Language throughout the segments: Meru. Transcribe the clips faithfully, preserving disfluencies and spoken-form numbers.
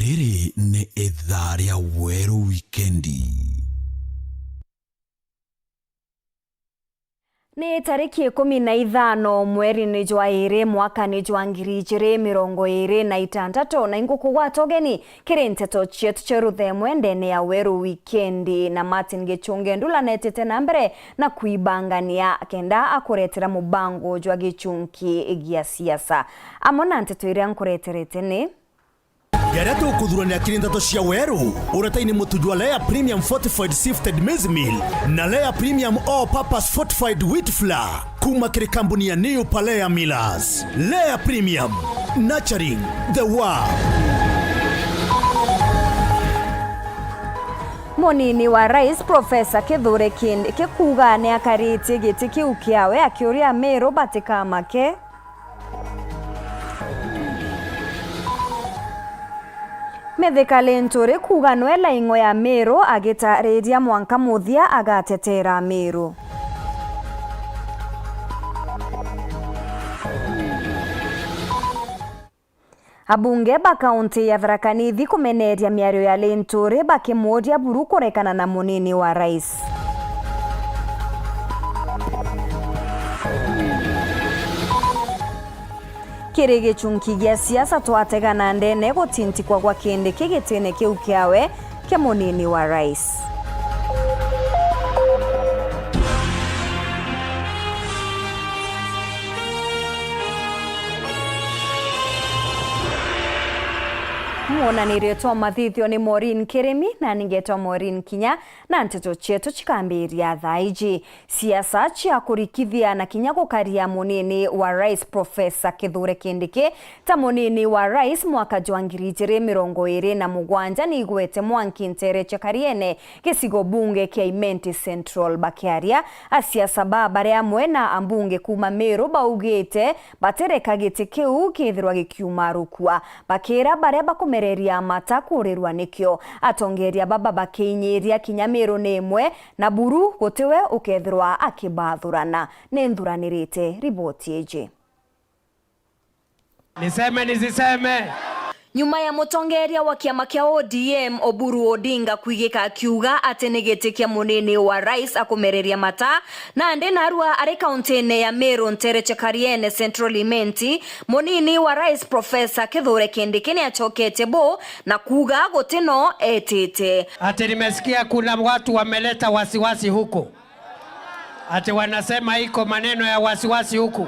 Riri ni ithaa ria Weru Wikendi. Ni tariki ikumi na ithano mweri ni jwa iri mwaka ni jwa ngiri ijiri mirongo iri na itantatu, na ingukugwata ugeni kiri nteto cietu cia ruthemwe ndene ya Weru Wikendi, na Martin Gichunge Ndula netete na mbere na kwibangania kenda akuretera mubango jwa gichunki gia siasa. Amwe na nteto iria nkureterete ni: Jaria tukuthuranira kiri nteto cia Weru, uretaini mutu jwa Lea Premium Fortified Sifted Maize Meal na Lea Premium All Purpose Fortified Wheat Flour, kuma kiri kambuni ya New Palea Millers. Lea Premium, nurturing the world. Munini wa Rais Professor Kithure Kindiki kuuga ni akaritie giti kiu kiawe, akiuria Amiru batikamake. Mithika Linturi kuuga nwe laing'o ya Miru agitariria mwanka muthia agatetera Miru. Abunge ba kaunti ya Tharaka Nithi kumeneria miario ya Linturi bakimuuria buru kurekana na munini wa rais. Kiri gichunki gia siasa twategana ndene gutintikwa gwa Kindiki gitine kiu kiawe kia munini wa rais. Mwonanirio twa mathithio ni Maureen Kirimi, na ningetwa Maureen Kinya, na nteto cietu cikambiria thaa iji. Siasa cia kurikithia na kinya gukaria munini wa rais Professor Kithure Kindiki ta munini wa rais mwaka jwa ngiri ijiri mirongo iri na mugwanja ni igwete mwanki ntere cia Kariene, gicigo bunge kia Imenti Central. Bakiaria, asiasa ba bari amwe na ambunge kuuma Meru baugite batireka giti kiu kithirwa gikiuma rukua, bakira baria bakumereria mata kurirwa nikio. Atongeria baba bakiinyiria kinya Meru ni imwe, na buru gutiwe ukethirwa akibathurana. Ni nthuranirite riboti iji. Niseme nisiseme? Nyuma ya mutongeria wa kiama kia O D M Oburu Odinga kwigika akiuga ati ni giti kia munini wa rais akumereria mata, nandi narua ari kauntine ya Meru ntere cia Kariene Central Imenti, munini wa rais Professor Kithure Kindiki ni acoketie bu na kuuga guti no etite. Ati nimesikia kuna watu wameleta wasiwasi huku. Ati wanasema iko maneno ya wasiwasi huku.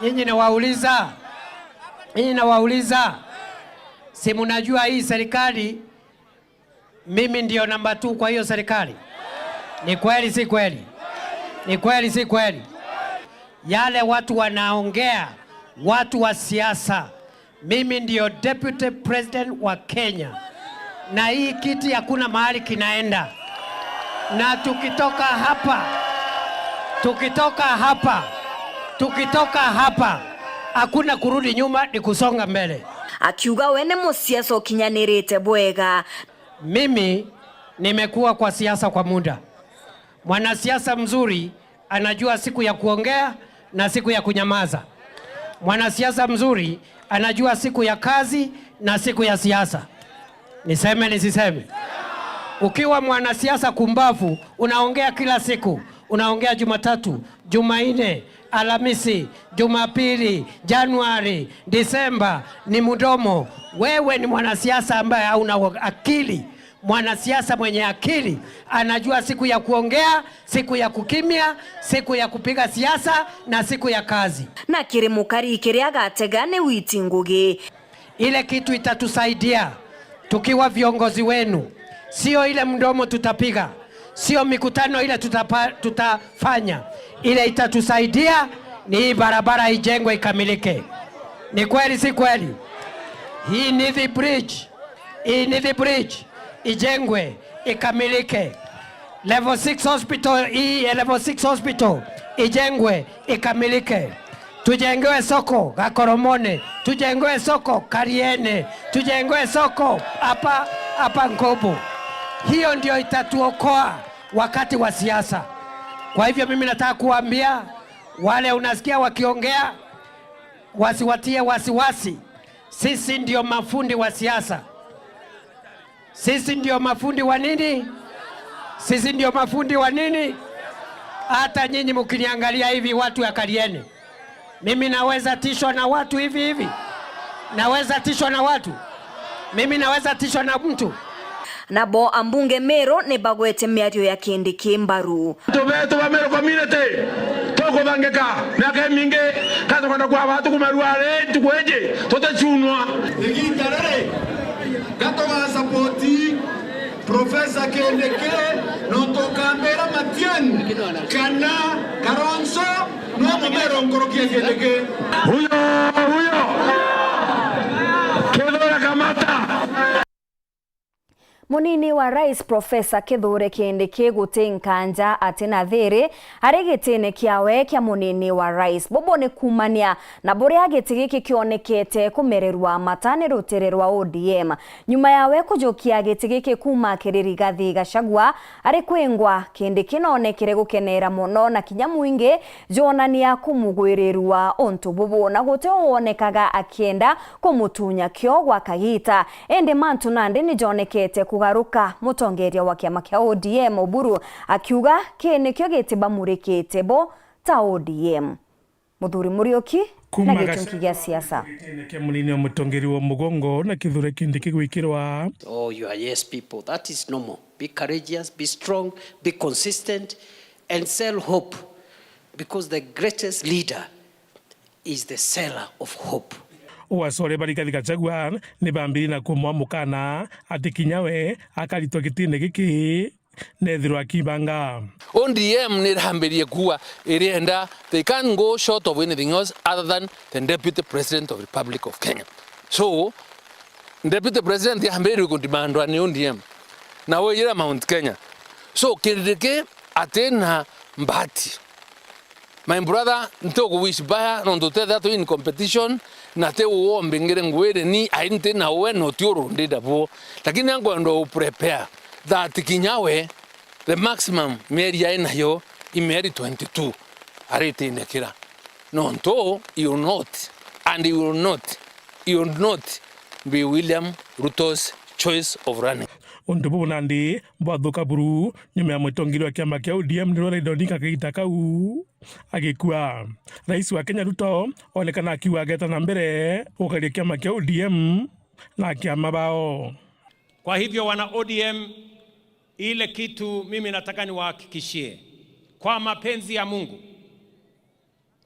Nyinyi nawauliza, nyinyi nawauliza, si mnajua hii serikali, mimi ndio namba two kwa hiyo serikali? Ni kweli, si kweli? Ni kweli, si kweli? Yale watu wanaongea, watu wa siasa, mimi ndio deputy president wa Kenya, na hii kiti hakuna mahali kinaenda. Na tukitoka hapa, tukitoka hapa, tukitoka hapa, hakuna kurudi nyuma, ni kusonga mbele. Akiuga we ni musiasa ukinyanirite bwega. Mimi nimekuwa kwa siasa kwa muda. Mwanasiasa mzuri anajua siku ya kuongea na siku ya kunyamaza. Mwanasiasa mzuri anajua siku ya kazi na siku ya siasa. Niseme nisiseme? Ukiwa mwanasiasa kumbavu, unaongea kila siku. Unaongea Jumatatu, Jumanne, Alhamisi, Jumapili, Januari, Disemba, ni mdomo. Wewe ni mwanasiasa ambaye hauna akili. Mwanasiasa mwenye akili anajua siku ya kuongea, siku ya kukimya, siku ya kupiga siasa na siku ya kazi. Na kiri mukari kiria agatega ni witi ngugi. Ile kitu itatusaidia tukiwa viongozi wenu, sio ile mdomo tutapiga, sio mikutano ile tutapa-, tutafanya. Ile itatusaidia ni hii barabara ijengwe, ikamilike. Ni kweli, si kweli? Hii Nithi Bridge, hii Nithi Bridge ijengwe, ikamilike. Level six hospital, hii ya level six hospital ijengwe, ikamilike. Tujengewe soko Gakoromone, tujengewe soko Kariene, tujengewe soko hapa, hapa Nkobo. Hiyo ndio itatuokoa wakati wa siasa. Kwa hivyo mimi nataka kuambia wale unasikia wakiongea, wasiwatie wasiwasi. Sisi ndio mafundi wa siasa. Sisi ndio mafundi wa nini? Sisi ndio mafundi wa nini? Hata nyinyi mkiniangalia hivi, watu ya Kariene, mimi naweza tishwa na watu hivi hivi? Naweza tishwa na watu? Mimi naweza tishwa na mtu? Nabo ambunge Meru ni bagwete miario ya Kindiki mbaru. Antu betu ba Meru community tukuthangika miaka imingi, ka tukwenda kwaba tukumerua ri ntuku iji tuticiunwa. Igiita riri, ga tugasapoti Professor Kindiki, nontu ukambira Matiang'i kana Kalonzo no Mumeru nkuruki ya Kindiki. Huyo, huyo. Kithure kamata. Munini wa Rais Professor Kithure Kindiki guti nkanja ati na thiri ari gitine kiawe kia munini wa rais. Bubu ni kuumania na buria giti giki kionekete kumererwa mata ni rutere rwa O D M. Nyuma yawe kujukia giti giki kuuma kiri Rigathi Gachagua ari kwingwa, Kindiki noonekere gukenera mono na kinya mwingi jwonania kumugwirirua untu bubu, na guti wonekaga akienda kumutunya kio gwa kagiita. Indi mantu nandi ni jonekete kugaruka, mutongeria wa kiama kia O D M Oburu akiuga kii nikio gitibamurikite bo ta O D M. Muthuri Muriuki na gichunki gia siasa. Gitine kia munini wa mutongeria wa mugongo na Kithure Kindiki gwikirwa. Oh, you are yes people. That is normal. Be courageous, be strong, be consistent and sell hope, because the greatest leader is the seller of hope. Wacore ba Rigathi Gachagua ni bambiri na kumwa mukana ati kinya we akaritwa gitine giki nethirwa akibanga. O D M ni irambirie kuwa irienda they can't go short of anything else other than the Deputy President of Republic of Kenya. So, Deputy President ambiririe kudimandwa ni O D M. Na we ira Mount Kenya. So, Kindiki atina mbati. My brother, nti ukuwish baya, nontu tethira twi in competition, na ti uwe umbingire ngwiri ni, ai nti na uwe na uti urundida buo. Lakini ankwenda u prepare that kinya we, the maximum mieri ai nayo, i mieri twenty-two, aritinekira. Nontu, you will not, and you will not, you will not be William Ruto's choice of running. Untu bubu nandi bwathuka buru nyuma ya mutongeria wa kiama kia O D M nirwe Raila Odinga kagiita kau agikua. Rais wa Kenya Ruto onekana akiuga ageeta na mbere gukaria kiama kia O D M na akiama bao. Kwa hivyo, wana O D M, ile kitu mimi nataka niwahakikishie, kwa mapenzi ya Mungu,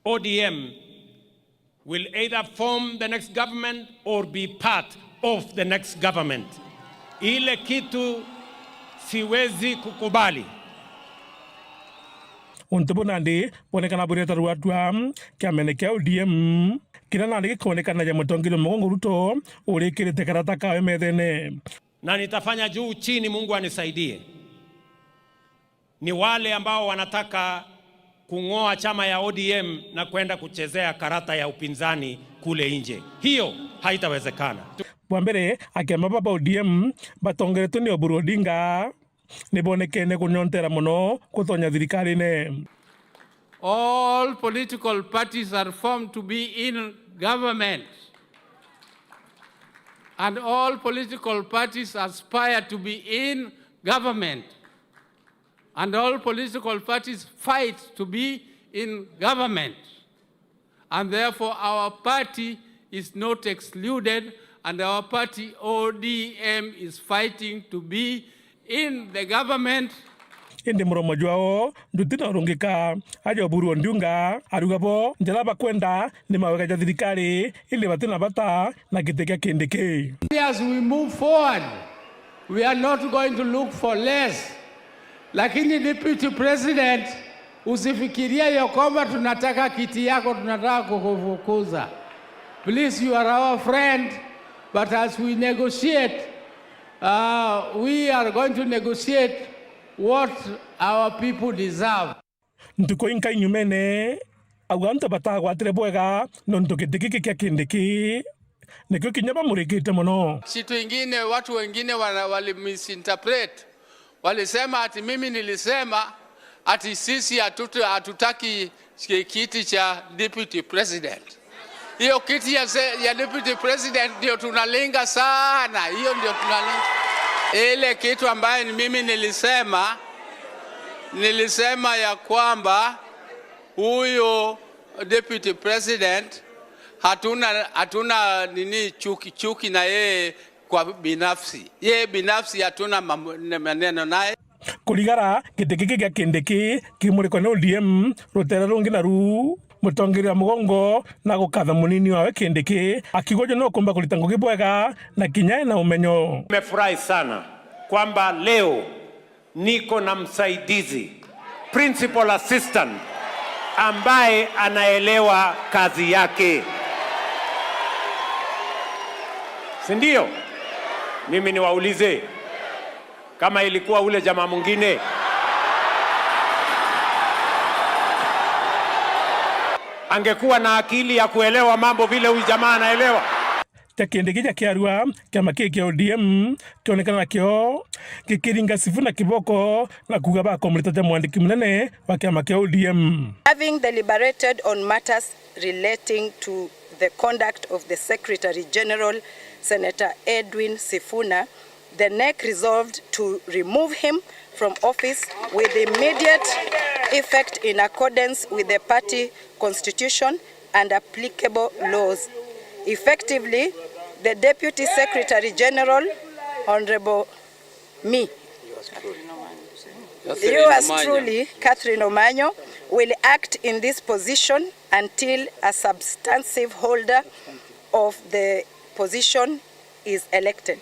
O D M will either form the next government or be part of the next government. Ile kitu siwezi kukubali. Untu bu nandi bwonekana bwireta rwatua kiamene kia O D M, kiria nandi gikoonekanagia mutongeria Mugongo Ruto urikirite karata kawe methene. Na nitafanya juu chini, Mungu anisaidie. Ni wale ambao wanataka kung'oa chama ya O D M na kwenda kuchezea karata ya upinzani kule nje. Hiyo haitawezekana. Bwa mbere, akiama baba O D M batongeretwe ni Oburu Odinga ni bonekene kunyontera mono gutonya thirikarine. All political parties are formed to be in government. And all political parties aspire to be in government. And all political parties fight to be in government. And therefore, our party is not excluded, and our party O D M is fighting to be in the government. Indi muromo jwao nduti na urungika, aja Oburu Odinga ariuga bo njira bakwenda ni mawega ja thirikari, indi bati na bata na giti kia Kindiki. As we move forward, we are not going to look for less. Lakini Deputy President, usifikirie ya kwamba tunataka kiti yako, tunataka kukufukuza. Please, you are our friend, but as we negotiate, uh, we are going to negotiate what our people deserve. Ntuku inkai nyumene, auga antu batagwatire bwega nontu giti giki kia Kindiki nikio kinya bamurikite mono. Kitu ingine, watu wengine wana-, wali misinterpret. Walisema ati mimi nilisema ati sisi hatutu-, hatutaki ki-, kiti cha deputy president. Hiyo kiti ya se-, ya deputy president ndio tunalinga sana, hiyo ndio tunalinga. Ile kitu ambayo ni mimi nilisema, nilisema ya kwamba huyo deputy president hatuna, hatuna nini, chuki, chuki na yeye kwa binafsi. Yeye binafsi hatuna mam-, maneno naye. Kurigara giti giki gia Kindiki kimurikwa ni O D M, rutere rungi naru mutongeria wa mugongo na gukatha munini wawe Kindiki, akiuga uju no kumba kurita ngugi bwega na kinya ena umenyo. Nimefurahi sana kwamba leo niko na msaidizi, principal assistant, ambaye anaelewa kazi yake. Si ndio? Mimi niwaulize, kama ilikuwa ule jamaa mwingine, angekuwa na akili ya kuelewa mambo vile huyu jamaa anaelewa? Kia Kindiki ja kiarua, kiama kii kia O D M kionekana nakio gikiringa Sifuna kiboko na kuuga bakomurita ja mwandiki munene wa kiama kia O D M. Having deliberated on matters relating to the conduct of the Secretary General, Senator Edwin Sifuna, the NEC resolved to remove him from office with immediate effect in accordance with the party constitution and applicable laws. Effectively, the Deputy Secretary General, Honorable me, yours truly, Catherine Omanyo, will act in this position until a substantive holder of the position is elected.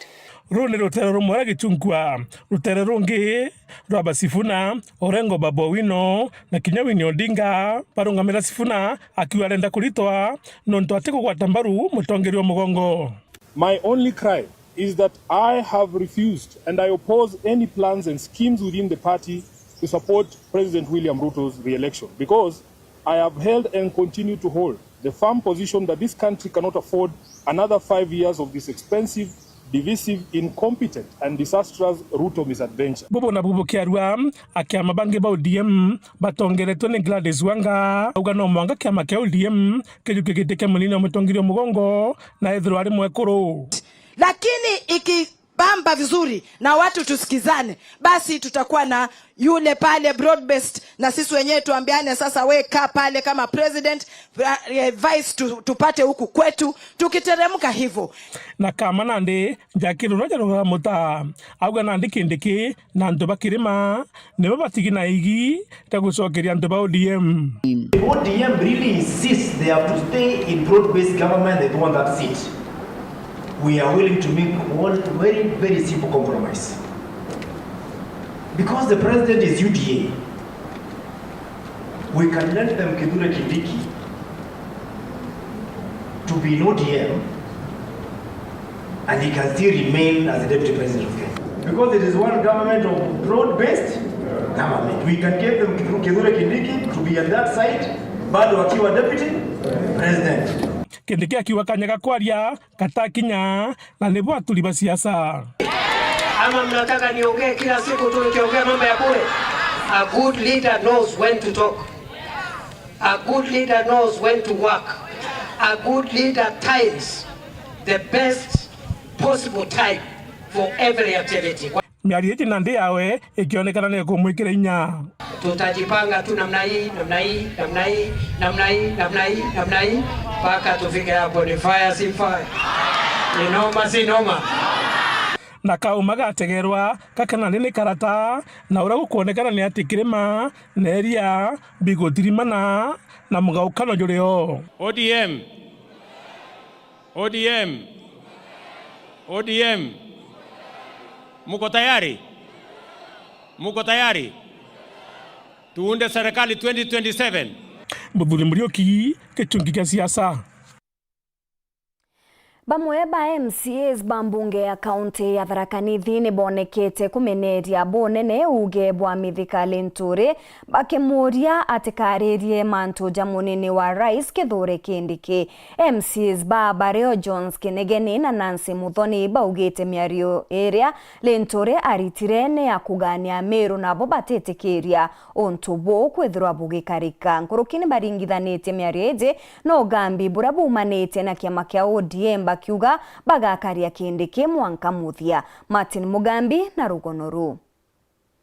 Ruu ni rutere rumwe ra Gichungwa. Rutere rungi rwa ba Sifuna, Orengo, Babu Owino na kinya Winnie Odinga barungamira Sifuna akiuga arenda kuritwa nontu atikugwata mbaru mutongeria wa mugongo. My only cry is that I have refused and I oppose any plans and schemes within the party to support President William Ruto's re-election, because I have held and continue to hold the firm position that this country cannot afford another five years of this expensive, divisive, incompetent and disastrous Ruto misadventure. Bubu nabu bukiarua, akiama bangi ba O D M batongeretwe ni Gladys Wanga auga no mwanga kiama kia O D M kijukie giti kia munini wa mutongeria wa mugongo na ethirwa ari mwekuru. Lakini ikibamba vizuri na watu tusikizane, basi tutakuwa na yule pale broad based, na sisi wenyewe tuambiane, sasa we kaa pale kama president, eh, vice tu-, tupate huku kwetu, tukiteremka hivyo. Na kama nandi njakirurwa jarugamuta, auga nandi Kindiki na antu ba Kirima nibo batigi na igi ria gucokeria antu ba O D M. If O D M really insists they have to stay in broad-based government, they don't want that seat, we are willing to make one very, very simple compromise. Because the president is U D A, we can let them Kithure Kindiki to be in O D M, and he can still remain as the deputy president of Kenya. Because it is one government of broad-based government. We can give them Kithure Kindiki to be on that side, bado akiwa deputy president. Kindiki akiuga kanya ga kwaria gatakinya, na nibo aturi ba siasa. Ama mnataka niongee kila siku tu nikiongea mambo ya bure? A good leader knows when to talk. A good leader knows when to work. A good leader times the best possible time for every activity. Miario iji nandi yawe ikionekana ni ikumwikira inya. Tutajipanga tu namna hii, namna hii, namna hii, namna hii, namna hii, namna hii, mpaka tufike hapo. Ni fire, si fire? Ni noma, si noma? Na kauma gategerwa, gaka nandi ni karata, na uria gukwonekana ni ati Kirima na Eria bigutirimana na mugaukano juri o. O D M. O D M. O D M. Muko tayari? Muko tayari? Tuunde serikali twenty twenty-seven. Muthuri Muriuki, gichungi kia siasa. Bamwe ba M C As ba mbunge ya kaunti ya Tharaka Nithi ni bonekete kumeneria bunene uuge bwa Mithika Linturi, bakimuuria atikaririe mantu ja munini wa rais Kithure Kindiki. M C As ba bario Jones Kinegeni na Nancy Muthoni baugite miario iria Linturi aritire ni ya kugania Amiru, nabo batitikiria untu buu kwithirwa bugikarika. Nkuruki ni baringithanitie miario iji na ugambi buria bumanite na kiama kia O D M, bakiuga bagakaria Kindiki mwanka muthia. Martin Mugambi na rugono ruu.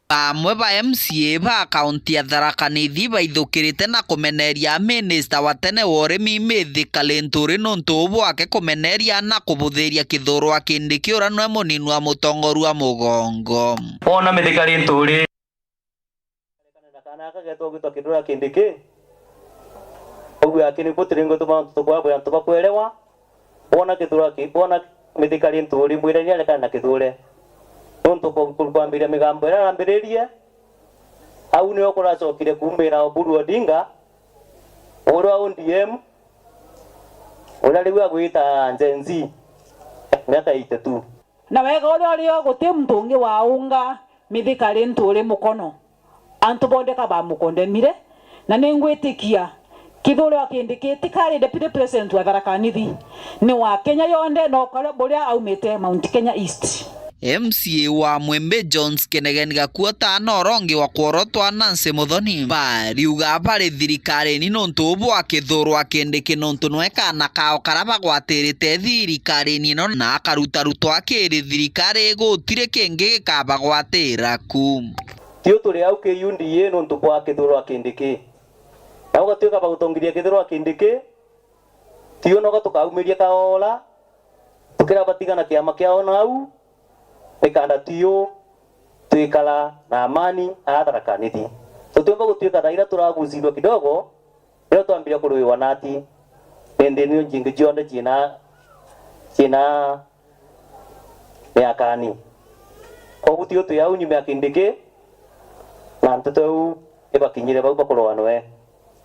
Bamwe ba M C A ba kaunti ya Tharaka Nithi baithukirite na kumeneria minista wa tene wa urimi Mithika Linturi nuntu bwake kumeneria na kubuthiria Kithure Kindiki uria nwe munini wa mutongoria wa mugongo. Bona Mithika Linturi. Arekane na kaana aka geetwa gwitwa Kithure Kindiki. Auge aki nikuo turi ngwituma antu tukwabwira antu bakwelewa. Bona Kithure ki-, bona Mithika Linturi, mwireni arekane na Kithure. Nuntu ku-, ku-, kwambiria migambo iria arambiririe, au nio kuracokire kuumira Oburu Odinga, uria O D M, uria riu agwita Gen Z, miaka eighty-two. Na wega uria urio, guti muntu ungi waaunga Mithika Linturi mukono. Antu bonthe ka bamukondemire, na ningwitikia Kithure Kindiki tikari deputy president wa Tharaka Nithi, ni wa Kenya yonthe, na ukaria buria aumite Mount Kenya East. M C A wa Mwimbi Jones Kinegeni Gakuota na uria ungi wa kworotwa Nancy Muthoni bariuga bari thirikarine nuntu bwa Kithure Kindiki, nuntu nwe kaana kao karia bagwatirite thirikarine ino na akarutarutwa akiri thirikari, gutiri kingi gikabagwatira ku. Tio turi au ki U D A nuntu bwa Kithure Kindiki. Na ugatwika bagutongiria Kithure Kindiki, tio noga tukaumiria kaola, tukira batigana kiama kiao nau, nikanda tio twikara na amani aa Tharaka Nithi. Tutiumba gutwika thaira turagucirua kidogo, riria twambiria kuruiwa nati, ni ndini njingi cionthe ciina, ciina miakani. Kogu tio twi au nyuma ya Kindiki, na nteto iu ibakinyire bau bakurwa noe.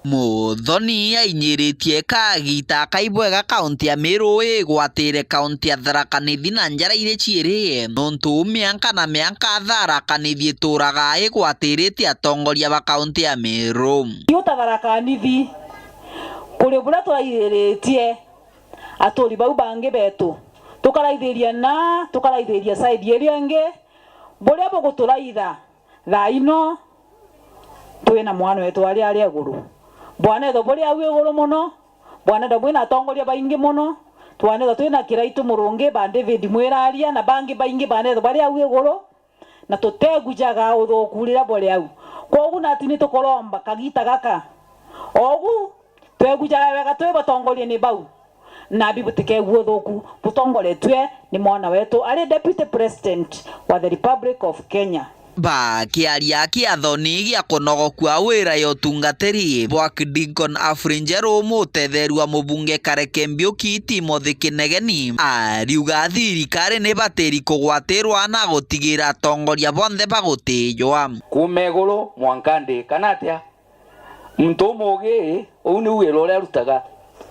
Muthoni ainyiritie kagita kai bwega kaunti ya Meru igwatire kaunti ya Tharaka Nithi na njara iri ciiri, nontu mianka na mianka Tharaka Nithi ituraga igwatirite atongoria ba kaunti ya Meru. Tio ta Tharaka Nithi, kuri buria turairiritie aturi bau bangi betu, tukaraithiria na tukaraithiria side iria ingi, buria buguturaitha thaa ino, twina mwana wetu aria ari iguru. Bwanethwa buri au iguru mono, bwanethwa bwina atongoria baingi mono, twanethwa twina Kiraitu Murungi, ba David Mwiraria, na bangi baingi banethwa bari au iguru, na tutegujaga uthuku riria buri au. Kwogu nati ni tukuromba kagita gaka, ogu twegujaga wega twi batongoriene bau, nabi butikegue uthuku butongoretue ni mwana wetu ari Deputy President wa the Republic of Kenya. Bakiaria kiathoni gia kunogokua wira ya utungatiri, Bwak Deacon Afri Njeru, mutetheru wa mubunge Kareke Mbiuki Timothy Kinegeni, ariuga thirikari ni batiri kugwatirwa na gutigira atongoria bonthe bagutijwa. Kuuma iguru mwanka nthi, kana atia? Muntu umugi, uu niu wira uria arutaga.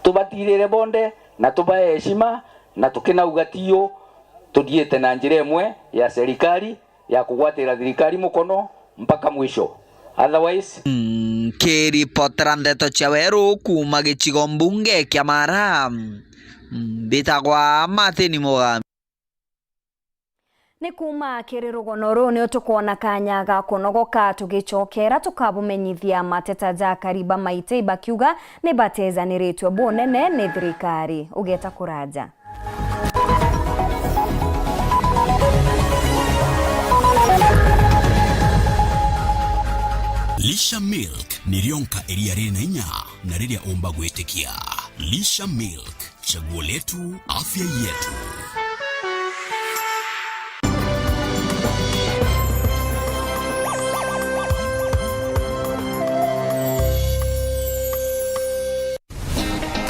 Tubatirire bonthe na tubae heshima, na tukinauga tiu, tuthiite na njira imwe ya serikali ya kugwatira thirikari mukono mpaka mwisho. Otherwise, nkiripotera ndeto cia weru kuuma gicigo mbunge kia Mara, mbitagwa Martin Mugambi. Ni kuuma kiri rugono ruu niu tukwona kanya ga kunogoka, tugicokera tukabumenyithia mateta ja akari ba Maitei bakiuga ni batejaniritue bunene ni thirikari. Ugeta kuraja. Lisha Milk ni rionka iria riri na inya na riria umba gwitikia. Lisha Milk. Chaguo letu, afya yetu.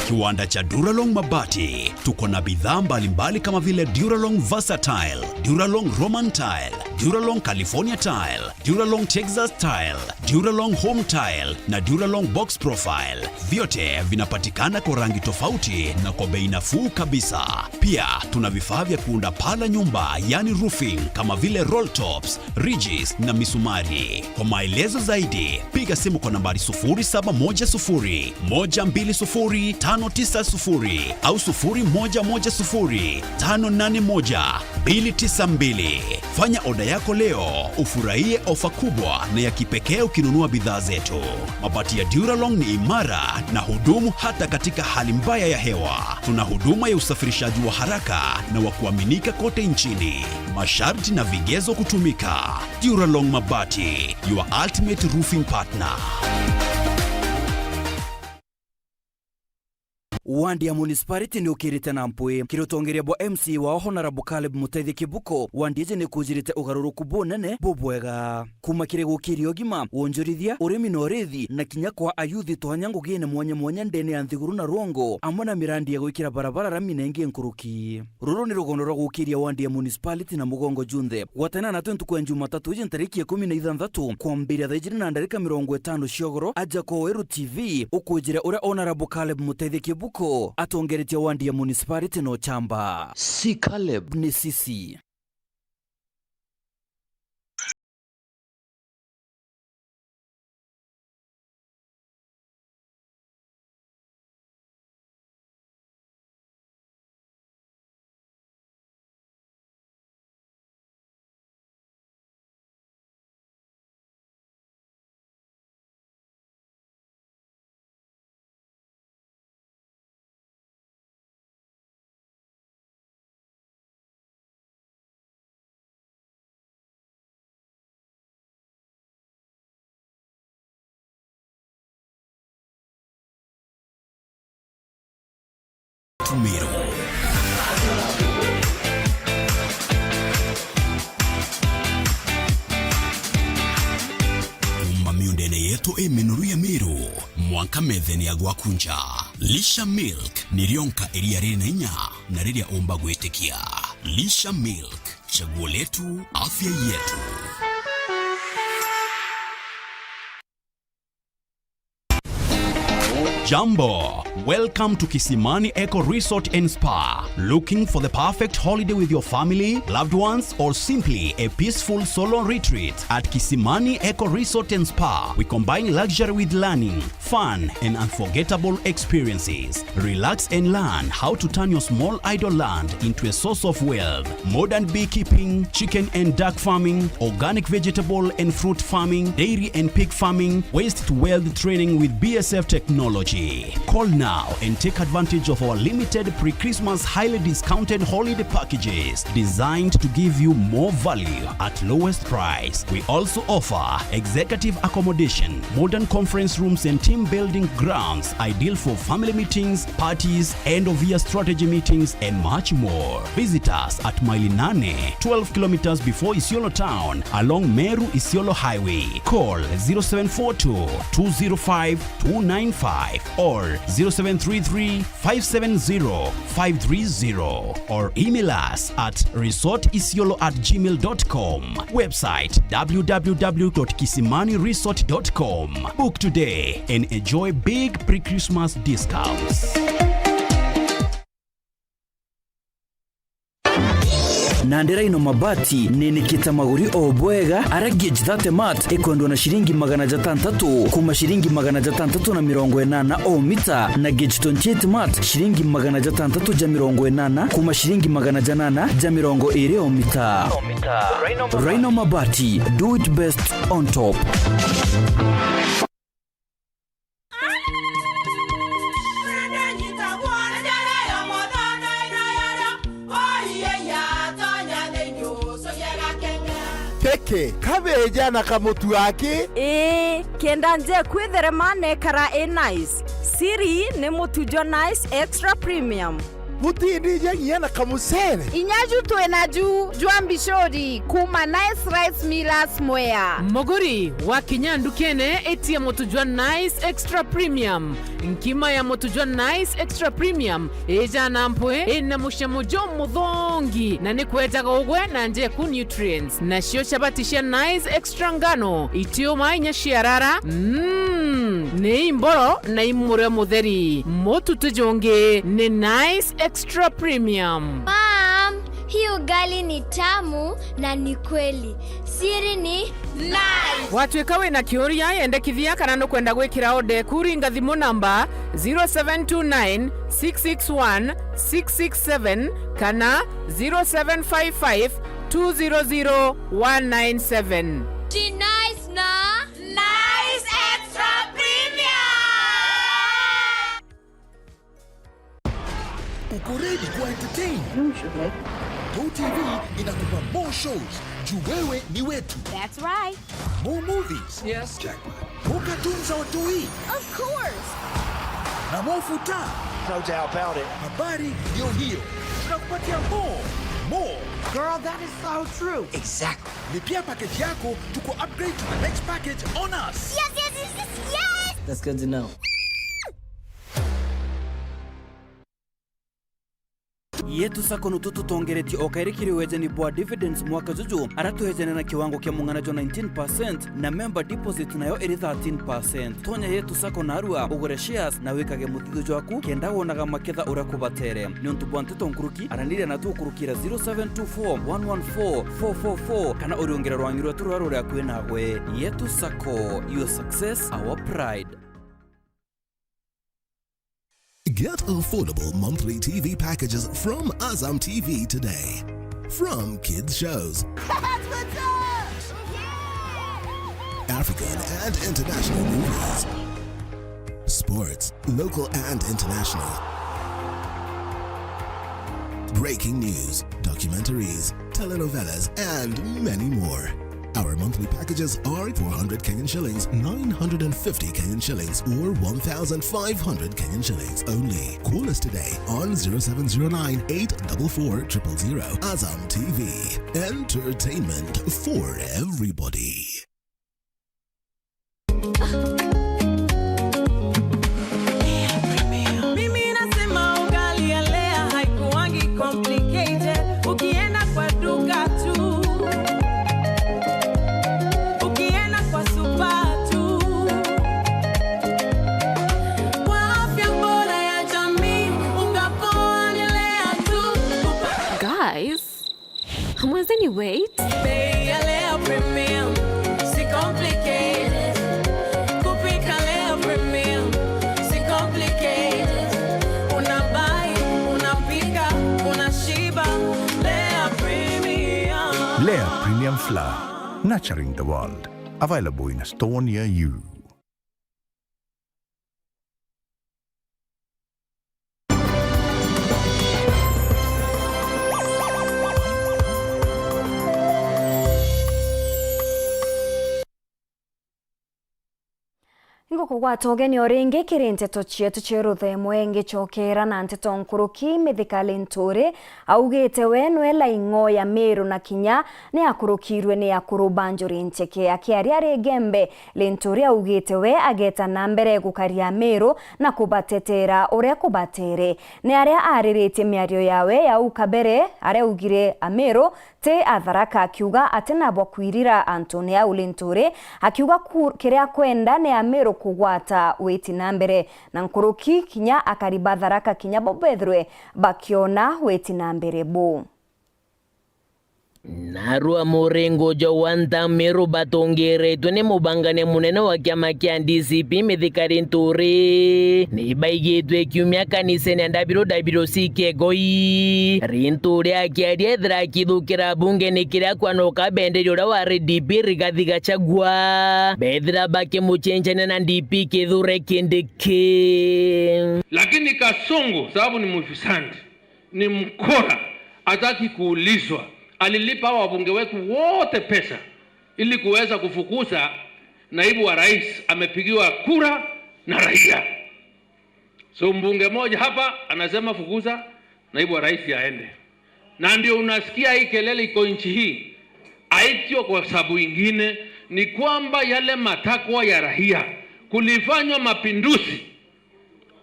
Kiwanda cha Duralong Mabati. Tuko na bidhaa mbalimbali kama vile Duralong Versatile, Duralong Roman Tile, Duralong California Tile, Duralong Texas Tile, Duralong Home Tile na Duralong Box Profile. Vyote vinapatikana kwa rangi tofauti na kwa bei nafuu kabisa. Pia tuna vifaa vya kuunda paa la nyumba, yani roofing, kama vile roll tops, ridges na misumari. Kwa maelezo zaidi, piga simu kwa nambari sufuri saba moja sufuri, moja mbili sufuri, tano tisa sufuri au sufuri moja moja sufuri, tano nane moja, mbili tisa mbili. Fanya oda yako leo, ufurahie ofa kubwa na ya kipekee ukinunua bidhaa zetu. Mabati ya Duralong ni imara na hudumu hata katika hali mbaya ya hewa. Tuna huduma ya usafirishaji wa haraka na wa kuaminika kote nchini. Masharti na vigezo kutumika. Duralong Mabati, your ultimate roofing partner. Wandi ya municipality ni ukirite na mpwi. Kiri utongeria bwa M C A wao Honourable Caleb Mutethia Kibuko, wandi iji ni kujirite ugaruruku bunene bubwega. Kuma kiri gukiria ugima, wonjorithia, urimi na urithi, na kinya kwa ayuthi twanya ngugine mwanya mwanya ndene ya nthiguru na rwongo, amwe na mirandi ya gwikira barabara rami na ingi nkuruki. Ruru ni rugono rwa gukiria wandi ya municipality na mugongo junthe. Gwatana natwe ntuku ya Jumatatu iji ntariki ya ikumi na ithanthatu, kwambiria thaa ijiri na ndarika mirongo itano cia ugoro, aja kwa Weru T V, ukwijira uria Honourable Caleb Mutethia Kibuko atongeretie wandi ya municipality na uchamba. Si Caleb. Ni sisi. Meru. Kuuma miundene yetu i minoru ya Meru, mwanka methene ya gwaku nja. Lisha Milk ni rionka iria riri na inya na riria umba gwitikia. Lisha Milk, chaguo letu, afya yetu. Jambo. Welcome to Kisimani Eco Resort and Spa. Looking for the perfect holiday with your family, loved ones, or simply a peaceful solo retreat? At Kisimani Eco Resort and Spa, we combine luxury with learning, fun, and unforgettable experiences. Relax and learn how to turn your small idle land into a source of wealth. Modern beekeeping, chicken and duck farming, organic vegetable and fruit farming, dairy and pig farming, waste to wealth training with B S F technology. Call now and take advantage of our limited pre-Christmas highly discounted holiday packages designed to give you more value at lowest price. We also offer executive accommodation, modern conference rooms and team building grounds, ideal for family meetings, parties, end of year strategy meetings, and much more. Visit us at Maili Nane, twelve kilometers before Isiolo town, along Meru Isiolo Highway. Call zero seven four two, two zero five, two nine five or zero seven three three, five seven zero, five three zero or email us at resort isiolo at gmail dot com. Website, w w w dot kisimani resort dot com. Book today and enjoy big pre-Christmas discounts. Nandi Rhino Mabati ninikite maguri o bwega, aria gauge thirty mat ikwendwa na ciringi magana jatantatu kuma ciringi magana jatantatu na mirongo inana o mita, na gauge twenty-eight mat ciringi magana jatantatu ja mirongo inana kuma ciringi magana janana ja mirongo iri o mita. Rhino Mabati, do it best on top. Peke, kabeja na kamutu aki? Ii, kenda nje kwithere manekara i nice. Siri ni mutu jwa Nice Extra Premium. Butindije nginya na kamucere. Inya ju twi na ju jwa mbicuri kuuma Nice Rice Millers Mwea. Muguri, wakinya ndukene, itia mutu jwa Nice Extra Premium. Nkima ya mutu jwa Nice Extra Premium ijana mpwi, ina mucamo jumuthongi, na ni kwejaga ugwe na njeku nutrients. Nacio chabati cia Nice Extra ngano, itiuma inya ciarara, mm, ni imboro na imurio mutheri. Mutu ti jungi, ni Nice Extra Premium. Mom, hii ugali ni tamu na ni kweli. Siri ni Nice. Watwika wina kiuria, yendekithia kana nukwenda gwikira order eku, ringa thimu namba zero seven two nine six six one six six seven kana zero seven five five two zero zero one nine seven. Ti Nice na Nice Extra Premium. Uko ready kuwa entertain? Usually. Go T V inakupa more shows. Juu wewe ni wetu. That's right. More movies. Yes. Jackpot. More cartoons za watoi. Of course. Na more futa. No doubt about it. Habari ndio hiyo. Tunakupatia more. More. Girl, that is so true. Exactly. Lipia package yako, tuku upgrade to the next package on us. Yes, yes, yes, yes, yes! That's good to know. Yetu Sacco nutu tutongeretie o kairi kiri wejani bwa dividends mwaka juju, ara twejane na kiwango kia mung'ana jwa nineteen percent, na member deposit nayo iri thirteen percent. Tonya Yetu Sacco narua, ugure shares, na wikage muthithio jwaku, kenda wonaga maketha uria kubatere. Niuntu bwa nteto nkuruki, araniria natu ukurukira zero seven two four one one four four four four, kana uriungire rwangi rwetu ruria ruri akui nagwe. Yetu Sacco, your success, our pride. Get affordable monthly T V packages from Azam T V today. From kids shows, African and international movies, sports, local and international, breaking news, documentaries, telenovelas, and many more. Our monthly packages are four hundred Kenyan shillings, nine hundred and fifty Kenyan shillings, or one thousand five hundred Kenyan shillings only. Call us today on zero seven zero nine eight double four triple zero. Azam T V, entertainment for everybody. Mimi nasema ugali ya Lea haikuwangi complicated. Ukienda kwa duka tu, ukienda kwa supa tu, kwa afya bora ya jamii, unga poa ni Lea tu. Guys, hamwezeni wait? Bei ya Lea Premium, si complicated. Kupika Lea Premium, si complicated. Una buy, unapika, unashiba. Lea Premium. Lea Premium Flour, nurturing the world. Available in a store near you. Ingukugwata ugeni o ringi kiri nteto cietu cia ruthemwe, ngicokera na nteto nkuruki. Mithika Linturi augite we nwe laing'o ya Miru na kinya ni akurukirwe ni akuru ba Njuri Ncheke. Akiaria ari Igembe, Linturi augite we ageta na mbere gukaria Amiru na kubatetera uria kubatere. Ni aria ariritie miario yawe ya au kabere, aria augire Amiru ti a Tharaka, akiuga atina bwa kwirira antune au. Linturi akiuga ku-, kiria akwenda ni Amiru kugwata witi na mbere, na nkuruki kinya akari ba Tharaka kinya bo bethirwe bakiona witi na mbere buu. Narua muringo jwa One Town Meru batongeretwe ni mubangania munene wa kiama kia D C P Mithika Linturi. Ni baigitwe kiumia kanisene ya W W C Kegoi. Linturi akiaria ethira akithukira bunge ni kiria kwanoka benderi uria wa R D P Rigathi Gachagua, bethira bakimucenjania na D P Kithure Kindiki. Lakini Kasongo, sababu ni mufisadi, ni mkora, hataki kuulizwa. Alilipa hawa wabunge wetu wote pesa ili kuweza kufukuza naibu wa rais, amepigiwa kura na raia. So mbunge moja hapa anasema fukuza, Naibu wa rais aende. Na ndio unasikia hii kelele iko nchi hii, haitio kwa sababu ingine, ni kwamba yale matakwa ya raia, kulifanywa mapinduzi,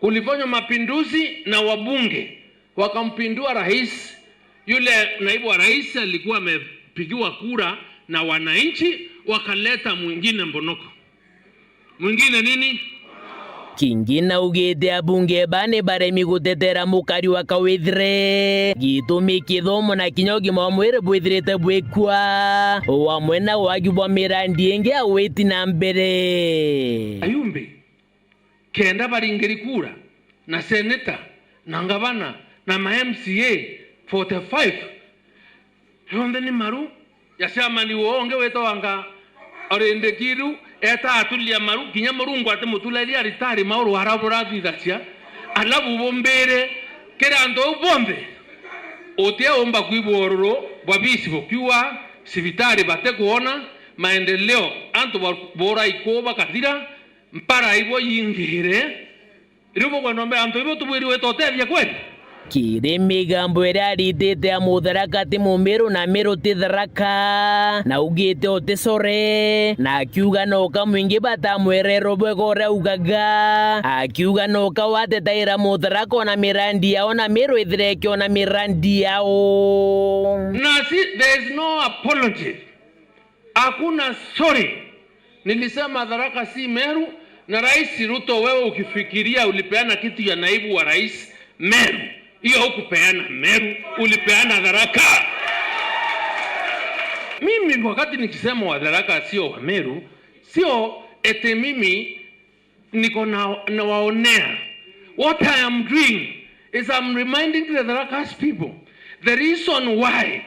kulifanywa mapinduzi na wabunge wakampindua rais. Yule naibu wa rais alikuwa amepigiwa kura na wananchi, wakaleta mwingine mbonoko. Mwingine nini? Kingi naugite abunge ba ni baremi gutetera mukari wa Kawithire. Gitumi kithomo na kinya ugima wa mwiri bwithirite bwikua, o amwe na wagi bwa mirandi ingi ya witi na mbere. Ayumbi kenda baringiri kura, na seneta, na ngavana, na ma M C A forty-five, yonthe ni maru ya chairman wonge witawanga. Orindi kiru eta atulia maru, kinya Murungu atimutulaithia aritari mauru ara burathithacia. Alafu bumbire kira antu au bonthe, utia umba kwigua ururu bwa bisi bukiuga, cibitari batikuona, maendeleo, antu ba-, bora iku bakathira, mpara ibo yingire. Riu bukwenda umbe antu ibo tubwiriwe tutethia kweli? Kiri migambo iria aritite ya Mutharaka ti Mumiru na Miru ti Tharaka, na augite uti sore, na akiuga noka mwingi batamwerero bwega uria augaga, akiuga noka watetaira Mutharaka ona mirandi yao na Miru ithire ikiona mirandi yao. Na si, there is no apology. Hakuna sorry. Nilisema Tharaka si Meru, na Rais Ruto, wewe ukifikiria ulipeana kitu ya naibu wa rais Meru, hiyo hukupeana Meru, ulipeana Tharaka. Mimi wakati nikisema wa Tharaka sio wa Meru, sio eti mimi niko na, nawaonea. What I am doing is I'm reminding the Tharakas people the reason why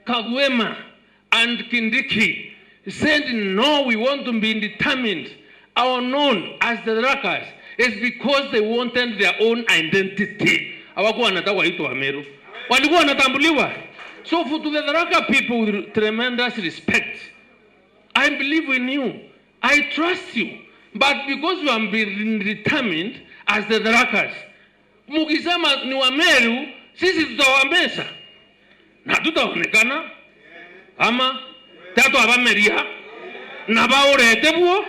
Kagwema and Kindiki said, "No, we want to be determined or known as the Tharakas," is because they wanted their own identity. Hawakuwa wanataka waitwe Wameru. Walikuwa wanatambuliwa. So for, to the Tharaka people, with tremendous respect, I believe in you. I trust you. But because you have been determined as the Tharakas, mukisema ni Wameru, sisi tutawameza. Na tutaonekana ama tatwabameria na baurete buo.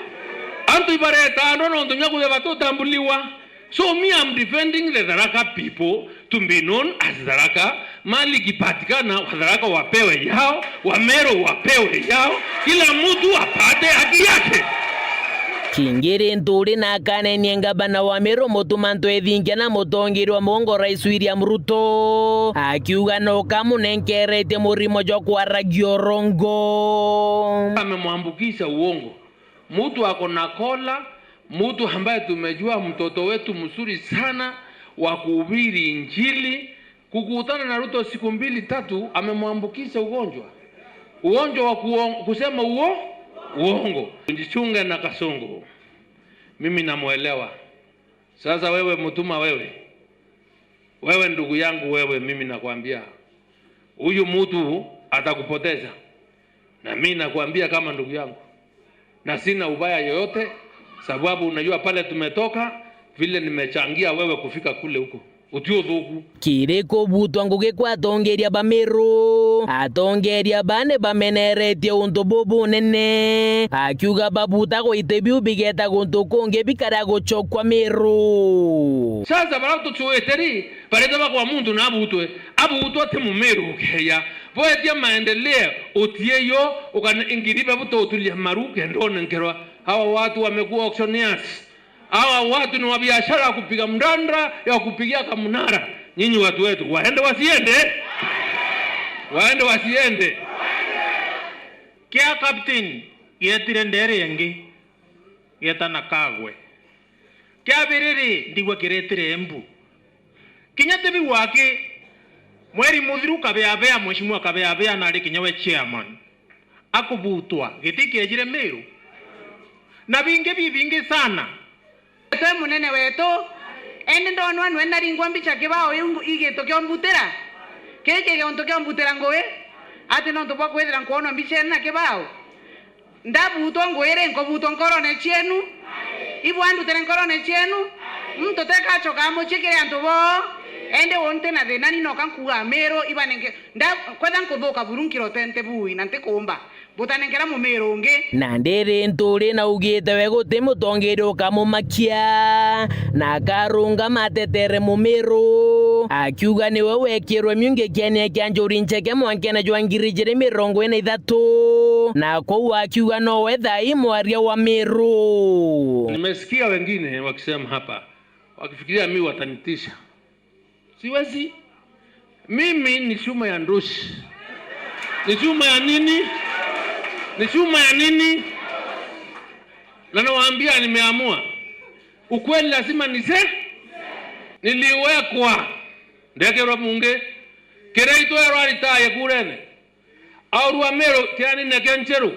Antu ibareta andũ nontu nya kuthia batutambuliwa. So me, I'm defending the Tharaka people to be known as Tharaka. Mali ikipatikana, Watharaka wapewe yao, Wameru wapewe yao, kila mtu apate haki yake. Kingiri nturi na akanenie ngabana wa Meru Mutuma Ntwethingia na mutongeria wa mugongo Rais William Ruto, akiuga no kamunenkeretie murimo jwa kwaragia urongo. Amemwambukiza uongo. Mtu ako na kola, mtu ambaye tumejua mtoto wetu mzuri sana wa kuhubiri Injili, kukutana na Ruto siku mbili tatu, amemwambukiza ugonjwa. Ugonjwa wa kuon-, kusema uo-, uongo. Ujichunge na Kasongo. Mimi namuelewa. Sasa wewe Mutuma wewe, wewe ndugu yangu wewe, mimi nakwambia, huyu mtu atakupoteza. Na mimi nakwambia kama ndugu yangu. Na sina ubaya yoyote, sababu unajua pale tumetoka, vile nimechangia wewe kufika kule huko. Uti uthuku. Kiri kubutwa ngugi kwa atongeria ba Meru, atongeria bane bameneretie untu bubu bunene, akiuga babuta gwite biu bigeta guntu kungi bikara guchokwa Meru. Sasa bara tuchuite ri, bareta bakwa muntu na abutwe, abutwa ti Mumeru ukeya. Bwetia maendeleo, utieyo, ukana ingiribe butotulia maru kenda unenkerwa. Hawa watu wamekuwa auctioneers. Hawa watu ni wa biashara ya kupiga mdanda, ya kupigia kamunara. Nyinyi watu wetu, waende wasiende? Waende wasiende? Kia captain gietire ndere ingi, gietana Kagwe. Kia biriri ndigwa kiretire Embu. Kinya tibi waki, mweri muthiru Kabeabea, Mheshimiwa Kabeabea nari kinya we chairman. Akubutwa, giti kiejire Meru. Na bingi bibingi sana. Ete munene wetu, indi ndonwa nwe naringwa mbicha kibao iu ngu-, igintu kiombutira. Kii kigintu kiombutira ngugi, ati nontu bwa kwithira nkwonwa mbicha ino na kibao. Ndabutwa ngugi ri, nkubutwa nkorone cienu? Ibwandutire nkorone cienu? Muntu tekachoka mucii kiri antu boo? Indi uu nti na thina, ni noka nkuuga Amiru ibanenge, nda-, kwetha nkuthuka buru nkirotente bui, na ntikuumba. Butanenkera Mumiru ungi. Na ndiri Nturi naugite we guti mutongeria ukamumakia, na akarungama atetere Mumiru, akiuga niwe wekirwe miungi kiania kia Njuri Ncheke mwankene jwa ngiri ijiri mirongo ina na ithatu, na kwou akiuga nowe thaai mwaria wa Miru. Nimesikia wengine wakisema hapa, wakifikiria mi watanitisha. Siwezi. Mimi ni chuma ya ndoshi. Ni chuma ya nini? Ni chuma ya nini? Na nawaambia, nimeamua. Ukweli lazima nise-, niliwekwa. Ndekirwa mungi. Kiraitu erwa aritaye kurene. Aurwa Meru, kianine kia Ncheru,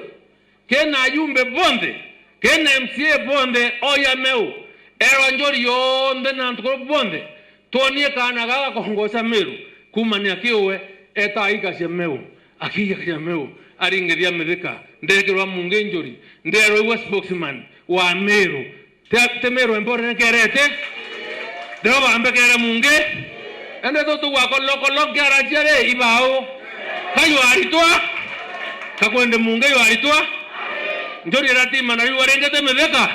kina ajumbe bonthe, kina M C A bonthe, oya Meru, erwa Njuri yonthe na antu kuru bonthe, twonie kaana gaka gakongoca Meru, kuumania kiuwe, eta aikacia Meru, akiikacia Meru, aringithia mithika, ndekirwa mungi Njuri, nderwa igwe spokesman wa Meru, Ti, ti Meru Empowerment nkerete? Ndiro bambekere mungi? Ende tu tugwa kolokolo kiaracia ri ibau? Ka ywaritwa? Ka kwende mungi ywaritwa? Njuri iratima na riu aringite mitheka.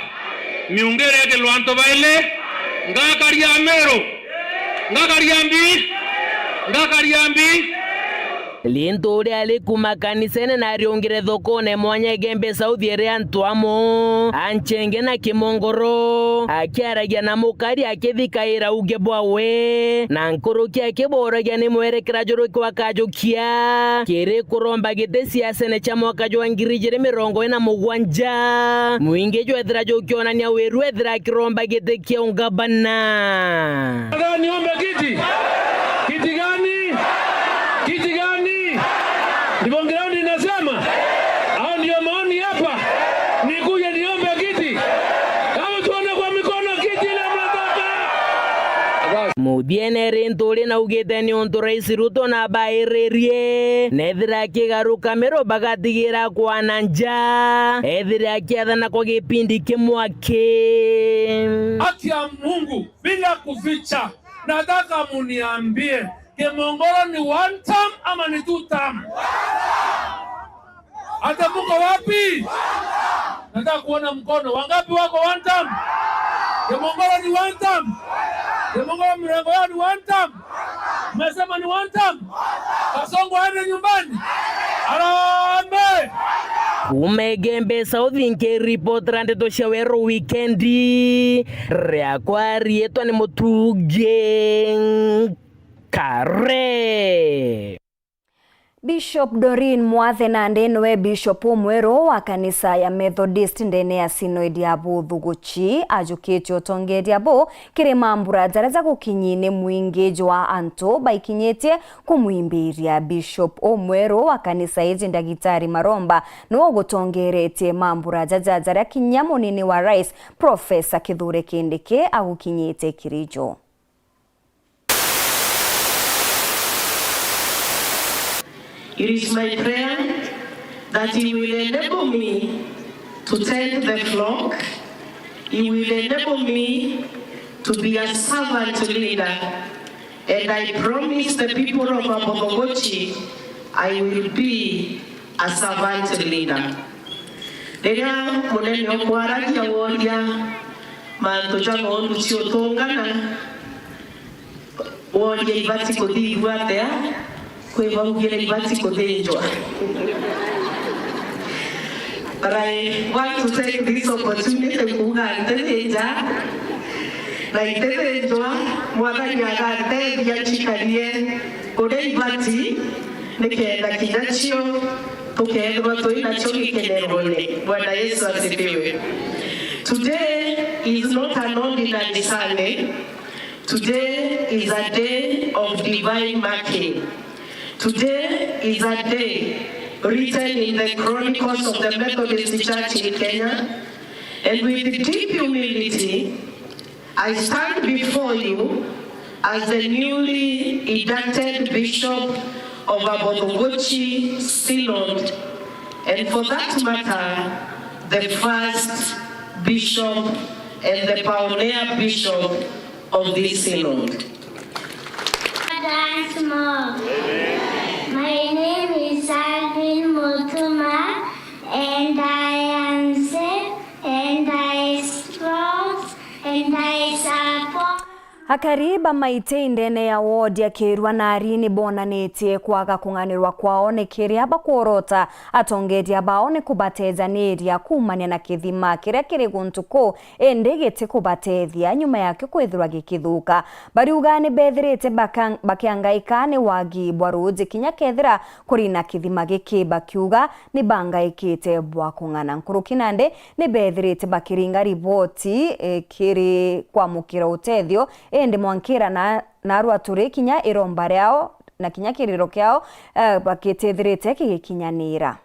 Miungi irekirwa antu baili. Ngakaria Meru. Ngakaria mbi. Ngakaria mbi. Lintu uria ari kuuma kanisene na ariungire thokone mwanya Igembe South iri antu amo, anchenge na kimongoro, akiaragia na mukari akithikaira uge bwawe, na nkuruki akiboragia ni mwerekera juriku akajukia kiri kuromba giti siasene cia mwaka jwa ngiri ijiri mirongo ina na mugwanja, mwingi jwethira jukionania wiru ethira akiromba giti kia ungabana. Nataka niombe kiti. Kiti gani? Kiti gani? Ndivyo ground inasema? Au ndio maoni hapa? Nikuje niombe kiti? Au tuone kwa mikono kiti ile mnataka? Muthiene ri Nturi naugite niuntu Rais Ruto nabairirie, nethira akigaruka Meru bagatigira kwana nja, ethire akiathana kwa gipindi kimwe aki. Haki ya Mungu. Bila kuficha, nataka muniambie, Kimongoro ni one term ama ni two term? Hata muko wapi? Nataka kuona mkono. Wangapi wako one term? Kimongoro ni one term? Kimongoro mrengo yao ni one term? Mmesema ni one term? Kasongo aende nyumbani? Harambee! Kuuma Igembe South nkiripotera ndeto cia Weru Wikendi, riakwa riitwa ni Mutungi Kare. Bishop Doreen Mwathe nandi niwe bishop umweru wa kanisa ya Methodist ndene ya Synod ya Buthuguchi ajukitie utongeria bu kiri mambura jaria jagukinyi ni mwingi jwa antu baikinyitie kumwimbiria. Bishop umweru wa kanisa iji, Ndagitari Maromba, niwe ugutongeretie mambura jaja jaria kinya munini wa rais, Professor Kithure Kindiki, agukinyite Kirijo. It is my prayer that He will enable me to tend the flock. He will enable me to be a servant leader. And I promise the people of Abothogochi, I will be a servant leader. Riria munene ukwaragia woria mantu ja ng'ondu ciutungana, woria ibati kuthithua atia? Kwi baugire ibati kuthinjwa. But I want to take this opportunity kuuga ntithinja, na itithinjwa, Mwathani agatethia ncikarie uria ibati, nikenda kinya cio tukethirwa twi nacio gikenerone. Bwana Yesu asifiwe. Today is not an ordinary Sunday. Today is a day of divine marking. Today is a day written in the chronicles of the Methodist Church in Kenya. And with deep humility, I stand before you as the newly inducted Bishop of Abothogochi Synod, and for that matter, the first Bishop and the pioneer Bishop of this Synod. Mom. My name is Alvin Mutuma, and I am safe, and I sports, and I support. Akari ba Maitei ndene ya ward ya Kirua Nari ni bonanitie kwaga kung'anirwa kwao ni kiria bakworota atongeria bao ni kubatejaniria kuumania na kithima kiria kiri guntu kuu, indi gitikubatethia nyuma yakio kwithirwa gikithuka. Bariuga ni bethirite bakang-, bakiangaika ni wagi bwa ruuji kinya kethira kuri na kithima giki, bakiuga ni bangaikite bwa kung'ana. Nkuruki nandi ni bethirite bakiringa riboti, eh, kiri kwamukira utethio, indi mwankira na, narua turi kinya iromba riao na kinya kiriro kiao, eh, bakitethirite kigikinyanira.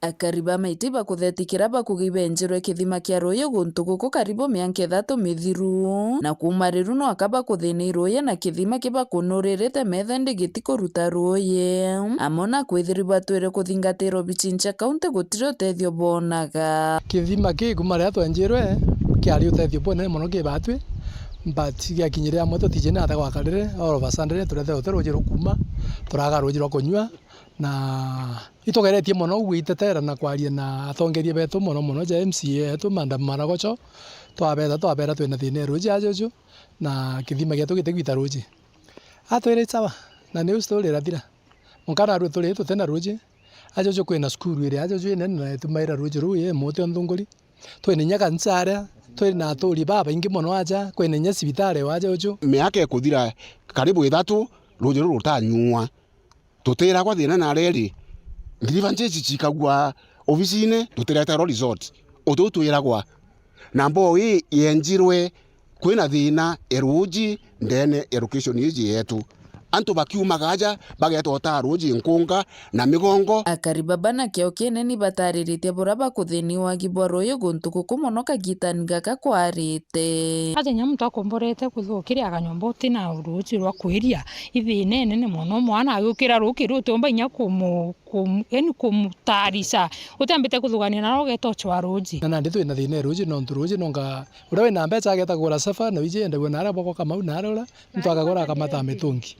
Akari ba Maitei bakuthetikira bakugi benjirwe kithima kia ruuji guntu guku karibu mianka ithatu mithiru, na kuuma riu no aka bakuthina i ruuji na kithima kibakunuririte metha indi gitikuruta ruuji. Amwe na kwithirwa batwire kuthingatira obici cia kaunti gutiri utethio bonaga. Kithima kii kuuma riria twenjirwe kiari utethio bunene mono ki batwi, but giakinyire amwe tutiji na ata gwakarire, all of a sudden turethirwa tuti ruuji rukuuma, turaga ruuji rwa kunyua, na itugeretie mono gwitetera na kwaria na atongeria betu, mono mono ja M C A yetu, Madam Maragocho, twabetha, twabera twina thina e ruuji ajuju, na kithima gietu gitigwita ruuji. Atwire, "Sawa, na niu story irathira." Mwanka narua turi tutina ruuji. Ajuju kwina cukuru iri ajuju inene na itumaira ruuji ruu i muti o nthunguri. Twina inya kanisa aria, twina aturi babaingi mono aja, kwina inya cibitari o ajuju. Miaka ikuthira karibu ithatu, ruuji ruu rutanyua. Tutiragwa thina na reri. Grievances cikagua obicine, tutireterwa resort. Utu twiragwa. Na mboo ii yenjirwe kwina thina e ruuji ndene e location iji yetu. Antu bakiumaga aja, bageeta utaa ruuji nkunga na migongo. Akari baba na kiao kinene batariritie buria bakuthini wagi bwa ruuji guntu guku mono kagitani gaka kwarite. Aja inya muntu akomborete kuthukiria akanyomba uti na ruuji rwa kwiria, i thina inene mono. Mwana agukira ruukiri utiumba inya kumu-, kumu-, yani kumutarica. Utiambite kuthugania naro ugeeta ucwa ruuji. Na nandi twina thina e ruuji, nontu ruuji nonga uria wina mbeca ageeta kugura saba, na wiji endagua naria bwakwa Kamau naria uria, muntu akagura akamata mitungi.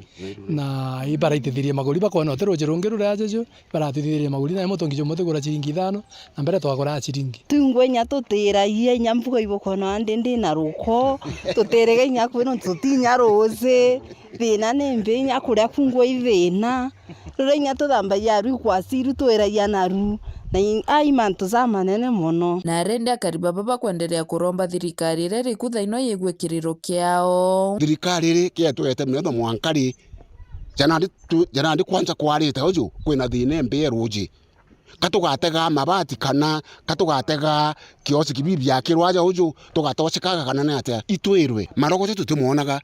Na ibaraitithirie maguri, bakoona uti ruuji rungi ruria ajuju, ibaratwithithirie maguri, nayo mutungi jumwe tigura ciringi ithano, na mbere twagura ciringi. Tungwe inya tutiragia, inya mbuga ibukoona ndi ndina ruko, tutirega inya kwina tutinya ruuji, thina ni mbi, inya kuria kungwa i thina. Riria inya tuthambagia aru ikwasi iru twiragia naru, na i-, ai mantu jamanene mono. Na arendi akari baba bakwenderea kuromba thirikari iria iriku thaino yigue kiriro kiao. Thirikari iri kietwete miatho mwanka ri? Janandi tu-, janandi kwanja kwarite uju kwina thina imbi ya ruuji. Ka tugatega mabati kana ka tugatega kiosiki bibi biakirwa aja uju, tugatochekaga kana ni atia? Itwirwe, marogoco tutimoonaga.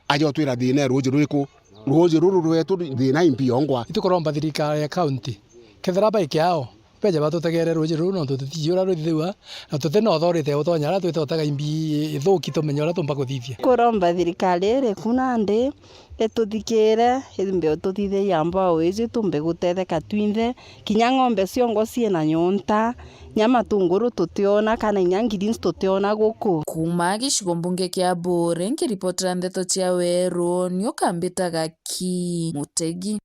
Aja utwira thina e ruuji rwiku? Ruuji ruru rwetu thina imbi yongwa. Itukuromba thirikari ya county, kethira bai kiao, beje batutegere ruuji ruru, nontu tutiji uria ruthithagua, na tuti na authority ya gutonya aria twite utega imbi ithuki tumenye uria tumba kuthithia. Kuromba thirikari iriku nandi ituthikire, imbe ututhithiria mbao iji tumbe gutetheka twinthe, kinya ng'ombe ciongwa ciina nyonta, nya matunguru tutiona, kana inya greens tutiona guku. Kuuma gicigo mbunge kia Buuri, nkiripotera ndeto cia Weru, ni ukambitaga ki Mutegi.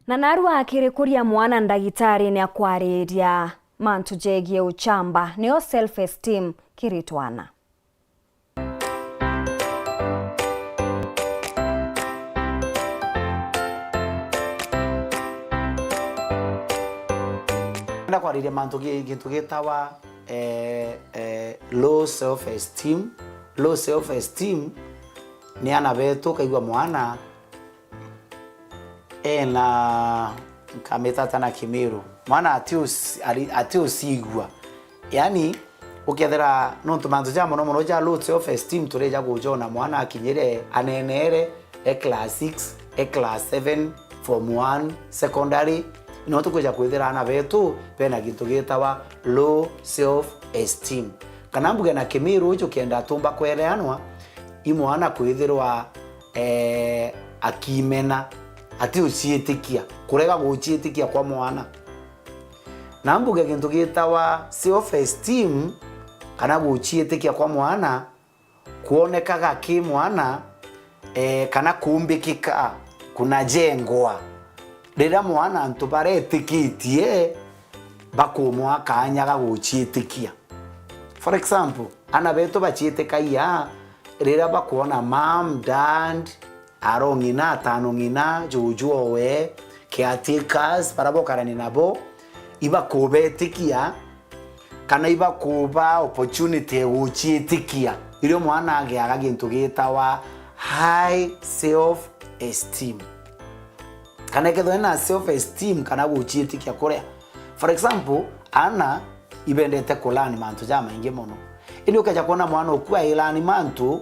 Na narua akirikuria mwana ndagitari ni akwariria mantu jegie uchamba, nio self esteem kiri twana. Ndenda kwariria mantu gi-, gintu gitawa, eh, eh, low self esteem. Low self esteem ni ana betu, ukaigua mwana ena, nkamita ata na Kimiru, mwana ati uci-, ari-, ati ucigua. Yani, ukethira nontu mantu ja mono mono ja low self esteem turija kujona mwana akinyire, anenere, e class six, e class seven, form one, secondary, no tukwija kwithira ana betu bena gintu gitawa low self esteem. Kana mbuge na Kimiru uju kenda tumba kwereanwa, i mwana kwithirwa eh, akimena, ati uciitikia, kurega guciitikia kwa mwana. Na mbuge gintu gitawa self esteem, kana guciitikia kwa mwana, kwonekaga ki mwana eh, kana kuumbikika, kunajengwa, riria mwana antu baria etikitie bakumwa kaanya ga guciitikia. For example, aana betu baciitikagia riria bakwona mom, dad, aro ng'ina, atano ng'ina, juju owe, caretakers, baria bokarania nabo, ibakubetikia kana ibakuba opportunity ya guciitikia, irio mwana agiaga gintu gitawa high self esteem. Kana ikethirwa ina self esteem kana guciitikia kuria. For example, aana ibendete ku learn mantu jamaingi mono. Indi ukeja kwona mwana uku ai learn mantu,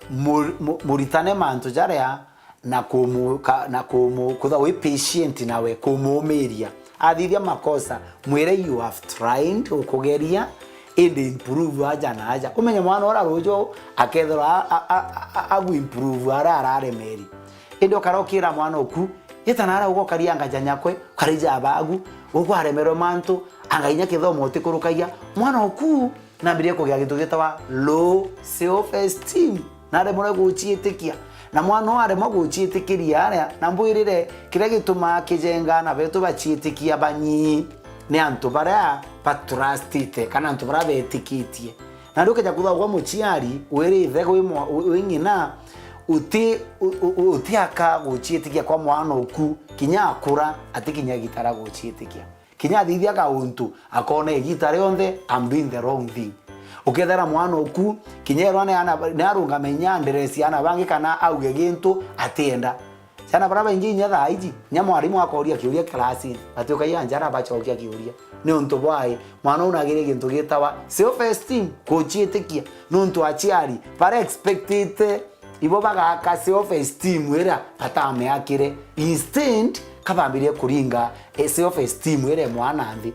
mu-, mu-, muritane mantu jaria na kumu-, ka-, na kumu-, kwithirwa wi patient nawe, kumuumiria. Athithia makosa, mwire, "You have tried, ukugeria, indi improve aja na aja." Umenye mwana ura ruju akethirwa a-, a-, a-, a-, agu improve ara araremeri. Indi ukara ukira mwana uku, "Ita nara uga ukari anga ja nyakwe, ukari ja bagu, ugu aremerwe mantu, anga inya kithomo utikurukagia." Mwana uku nambirie kugia gintu gitawa low self esteem. Naremwe guciitikia. Na mwana uu aremwa guciitikiria aria, na mbwirire, kiria gitumaa kijenga aana betu baciitikia banyii ni antu baria batrustite, kana antu baria betikitie. Na riu ukeja kwithagwa muciari, wiri ithe, wi mwa-, wi, wi ng'ina, uti, u-, u-, utiaka guciitikia kwa mwana uku, kinya akura, atikinya igita ria guciitikia. Kinya athithia kauntu, akona igita rionthe, "I'm doing the wrong thing." Ukethera mwana uku, kinya erwa ni ana, ni arungame inya anderesi ana bangi kana auge gintu atienda. Ciana baria baingi inya thaa iji, inya mwarimu akoria kiuria class-ini, batuika ianja na bacokia kiuria. Ni untu bwai, mwana uu nagire gintu gitawa self esteem, kuciitikia, nuntu aciari bara expectite ibo bagaka self esteem iria batamiakire. Instead, kabambirie kuringa, eh, self esteem iria mwana nthi.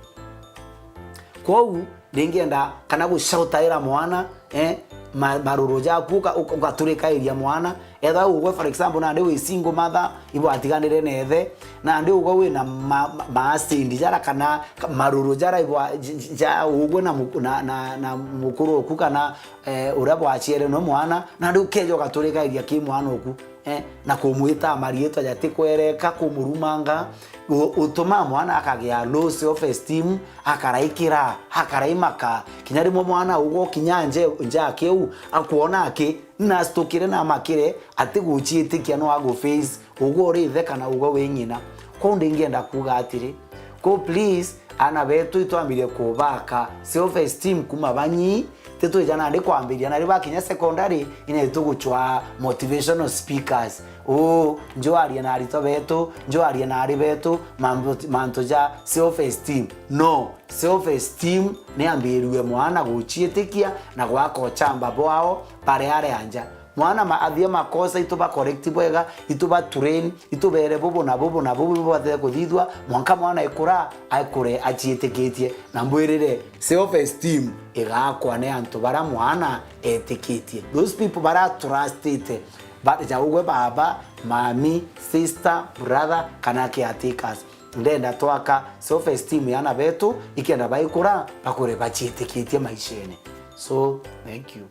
Kwou, ndingienda kana gucautaira mwana, eh, ma-, maruru jaku uka-, uka-, ugaturikairia mwana. Ethwa ugwe, for example, nandi wi single mother, ibwatiganire na ithe, nandi ugwe wina ma-, ma-, maasindi jara kana ka-, maruru jara ibwa-, j-, j-, ja ugwe na mu-, na, na, na mukuru oku kana, eh, uria bwaciere no mwana, nandi ukeja ugaturikairia ki mwana oku. Eh, na kumwita mariitwa jatikwereka, kumurumanga, u-, utuma mwana akagia low self esteem, akaraikira, akaraimaka. Kinya rimwe mwana ugwe kinya nje, nja kiu, akwona aki, nastukire na amakire, atiguciitikia no agu face, ugwe uri ithe kana ugwe wi ng'ina. Kwou ndingienda kuuga atiri, ko please, aana betu itwambirie kubaka self esteem kuma banyii, titwija nandi kwambiria, na riu bakinya secondary, ina itugucwaa motivational speakers. Uu, njwarie na aritwa betu, njwarie na ari betu, mambo, mantu ja self esteem. No, self esteem ni ambirue mwana guciitikia na gwaka uchamba bwao bari aria nja. Mwana ma-, athithia makosa, ituba correct bwega, ituba train, itubere bubu na bubu na bubu bubwatire kuthithua, mwanka mwana ekura, akure aciitikitie. Na mbwirire, self esteem igakwa ni antu bara mwana etikitie. Those people bara trustite, ba-, ja ugwe baba, mami, sister, brother, kana caretakers. Ndenda twaka self esteem ya ana betu, ikenda baikura, bakure baciitikitie maishene. So, thank you.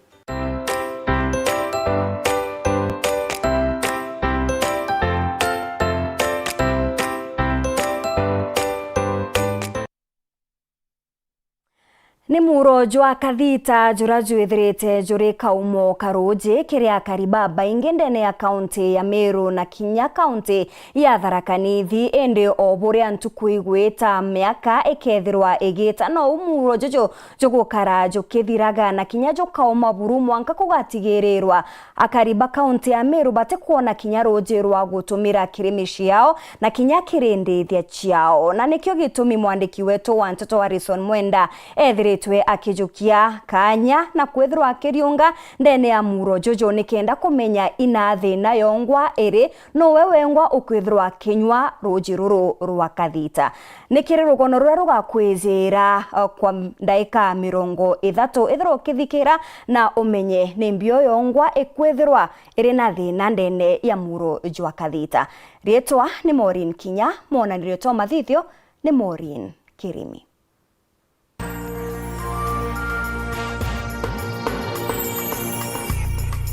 Ni muuro jwa kathita jura jwithirite juri kaumo ka ruuji kiri akari babaingi ndene ya kaunti ya Meru na kinya kaunti ya Tharaka Nithi, indi o buria ntuku igwita, miaka ikethirwa igita, nou muuro juju jugukara jukithiraga na kinya jukauma buru mwanka kugatigirirwa akari ba kaunti ya Meru batikwona kinya ruuji rwa gutumira kiri micii yao na kinya kiri ndithia ciao. Na nikio gitumi mwandiki wetu wa nteto Harrison Mwenda ethiritwe akijukia kaanya na kwithirwa akiriunga ndene ya muuro juju nikenda kumenya ina thina yongwa iri, nowe wengwa ukwithirwa akinywa ruuji ruru rwa kathita. Ni kiri rugono ruria rugakwijira, uh, kwa ndaika mirongo ithatu, ithirwa ukithikira na umenye ni mbio yongwa ikwithirwa iri na thina ndene ya muuro jwa kathita. Riitwa ni Maureen Kinya, mwonanirio twa mathithio ni Maureen Kirimi.